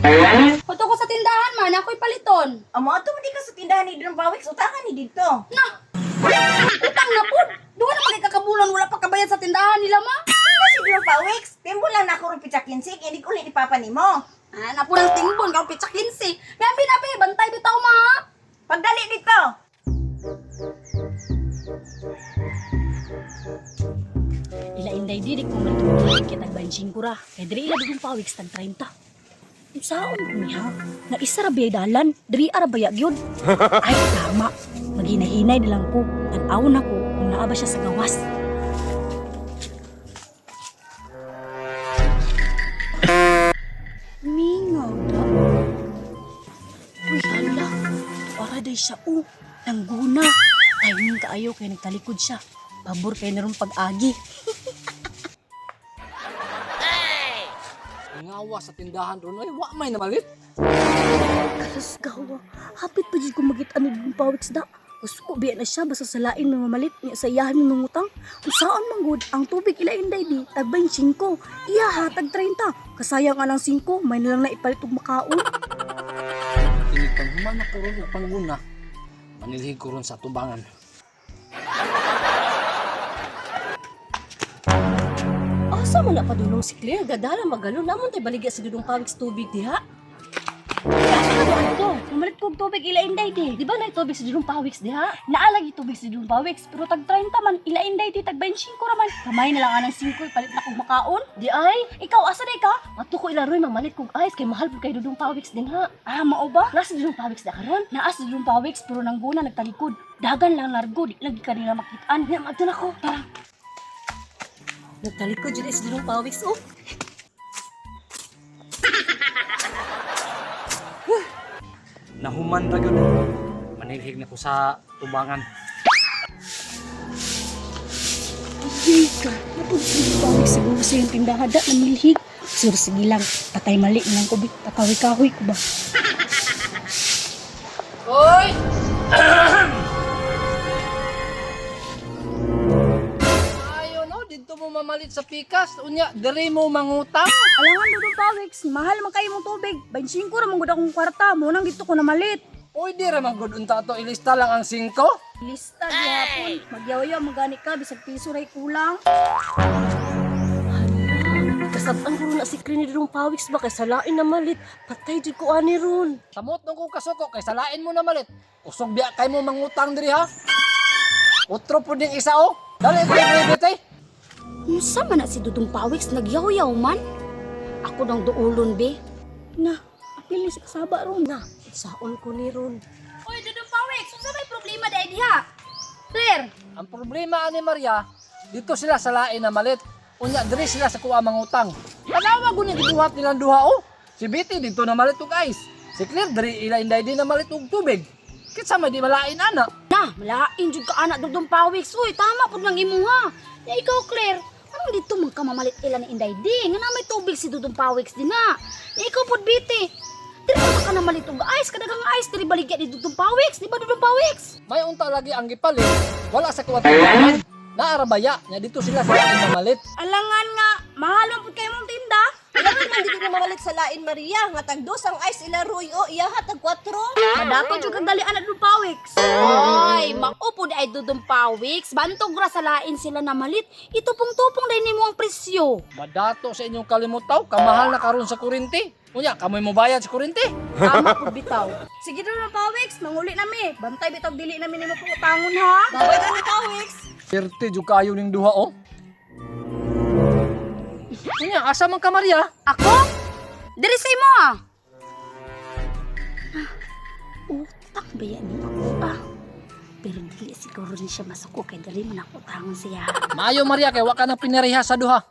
Punto ko sa tindahan man, ako'y paliton. Amo ato man di ka sa tindahan ni Dudong Pawiks, utangan ni dito. Na! Utang na pud. Duha na magkakabulan wala pa kabayad sa tindahan nila ma. Ano si Dudong Pawiks? Timbo lang na ako ron pitsa 15, inig uli ni Papa nimo. Ah, na po ng tingbon kang pitsa 15. Gabi na be, bantay bitaw ma. Pagdali dito. Ila inday di ko man kay tag 25 ra. Kay diri ila dugong pawiks tag 30. Unsaon ko niya? Nga isa ra biyay dalan, diri ara baya gyud. Ay tama. Maghinahinay na lang ko. Tan-awon ako kung naa ba siya sa gawas. Mingaw da. Uy, hala. Para day siya, oh. Nangguna. Timing kaayo kay nagtalikod siya. Pabor kay naroon pag-agi. Ngawa sa tindahan ron ay wa may namalit. Kalas gawa. Hapit pa dyan ko magit ano yung pawiks da. Gusto ko biya na siya basta sa lain may mamalit niya sa iyahan may mangutang. Kung saan man gud ang tubig ila inday di tag 25. Iya ha tag 30. Kasayang anang 5 may nalang na ipalit og makaon. Tinig pang humana ko ron ug pangguna. Manilhig ko ron sa tubangan. Asa man na padulong si Claire? Gadala magalo. Namon tay baligya sa dudong pawiks tubig diha. Asa ka doon to? Mamalit ko og tubig ila inday di. Di ba na tubig sa dudong pawiks diha? Naalagi tubig sa dudong pawiks pero tag 30 man ila inday di tag 25 ra man. Kamay na lang anang 5 ipalit na kog makaon. Di ay. Ikaw asa day ka? Ato ko ilaroy mamalit kog ice kay mahal pud kay dudong pawiks din ha. Ah, mao ba? Nasa dudong pawiks na karon. Naa sa dudong pawiks pero nangguna nagtalikod. Dagan lang largo di lagi kanila makitaan. Nya madto na ko. Tara. Nagtalikod jud sa dudong pawiks oh. Nahuman ra gyud. Manilhig na ko sa tubangan. Ay ka, napagpapawik siguro sa iyong tindahan da, namilhig. Sur, sige lang, patay mali na lang ko, bi. Pakawi-kahoy ko ba? Oy! Ayo no, didto mo mamalit sa pikas. Unya, diri mo mangutang. Alangan, Dudong Pawiks, mahal man kayo mong tubig. 25 ra man gud akong kwarta, mo nang dito ko namalit. Uy, di ra man gud unta to ilista lang ang 5. Lista gihapon, magyaw-yaw magani ka, bisag piso ray kulang. Hala, kasab-an ko ron na si Claire ni dudong pawiks ba kay sa lain na malit. Patay jud ko ani ron. Samot nung kong kasuko kay salain mo na malit. Usog biya kay mo mangutang diri ha. Utro pud ning isa oh. Dali dali dali. Unsa man na si Dudong Pawiks nagyaw-yaw man? Ako nang duulon be. Na, apil ni sa kasaba ron. Na, saon ko ni ron. Oy Dudong Pawiks, unsa may problema dai diha? Claire, Ang problema ani Maria, dito sila sa lain na malit. Unya diri sila sa kuha mangutang. Tanawa gud ni gibuhat nilang duha oh. Si Betty dito na malit og ice. Si Claire diri ila inday din na malit og tubig. Kinsa may di malain ana? na, malain jud ka anak Dudong Pawiks. Uy, tama pud nang imuha. Ya ikaw Claire, anong dito man ka mamalit ila ni Inday di? Nga na may tubig si Dudong Pawiks din na. Ya ikaw pud Biti. Diri pa ka na malit og ice, kadaghang ice diri baligya ni Dudong Pawiks, di ba Dudong Pawiks? May unta lagi ang gipalit, wala sa kuha tindahan. Naarabaya nya dito sila sa lain na malit. Alangan nga, mahal man pud kayo mong tinda. Alangan man dito na mamalit sa lain Maria, nga tag dos ang ice ilaroy o iya ha tag 4. Madato jud kag dali anak Dudong Pawiks. Ay, maupo di ay Dudong Pawiks. Bantog ra sa lain sila na malit. Itupong-tupong dahil nimo ang presyo. Madato sa inyong kalimutaw, kamahal na karon sa kurinti. Unya, kamoy mo bayad sa kurinti. Tama pud bitaw. Sige Dudong Pawiks, manguli nami. Bantay bitaw dili nami nimo pangutangon ha. Bawal ka ni Pawiks. Perte jud kayo ning duha oh. Unya, asa man ka Maria? Ako? Diri sa imo ah. Ah, Utak ba yan ni ako ah? Pero dili siguro ni siya masuko kay dali man ako tangon siya. Maayo Maria kay wa ka na pinariha sa duha.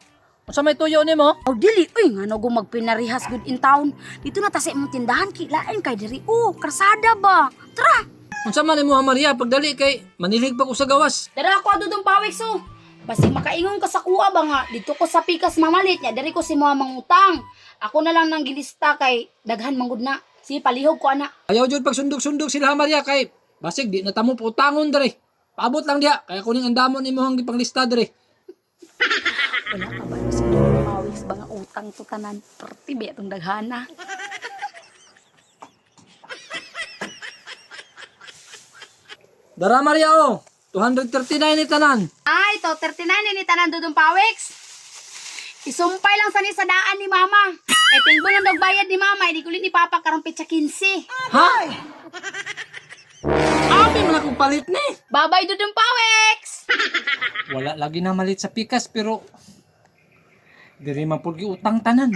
Unsa may tuyo nimo? Aw dili uy ngano go magpinarihas good in town. Dito na ta sa imong tindahan kay lain kay diri oh, krasada ba. Tara. Unsa man nimo ha, Maria pagdali kay manilhig pa ko sa gawas. Dara ako adudong pawiks oh. Basig makaingon ka sa kuha ba nga dito ko sa pikas mamalit nya diri ko si mga mangutang. Ako na lang nang gilista kay daghan manggod na. Sige palihog ko ana. Ayaw jud pagsundog-sundog sila ha, Maria kay basig di na tamo putangon diri. Paabot lang diha kay ako ning andamon imong gipanglista diri. Wala ka ba sa Dudong Pawiks ba nga utang to tanan? Perti ba itong daghana? Dara Maria oh. 239 ni tanan. Ay, to 39 ni tanan Dudong Pawiks. Isumpay lang sa ni sa daan ni Mama. Eh tingbo lang nagbayad ni Mama, hindi ko ni Papa karong petsa 15. Ha? Abi man akong palit ni. Babay Dudong Pawiks. Wala lagi na malit sa pikas pero diri man pud giutang tanan.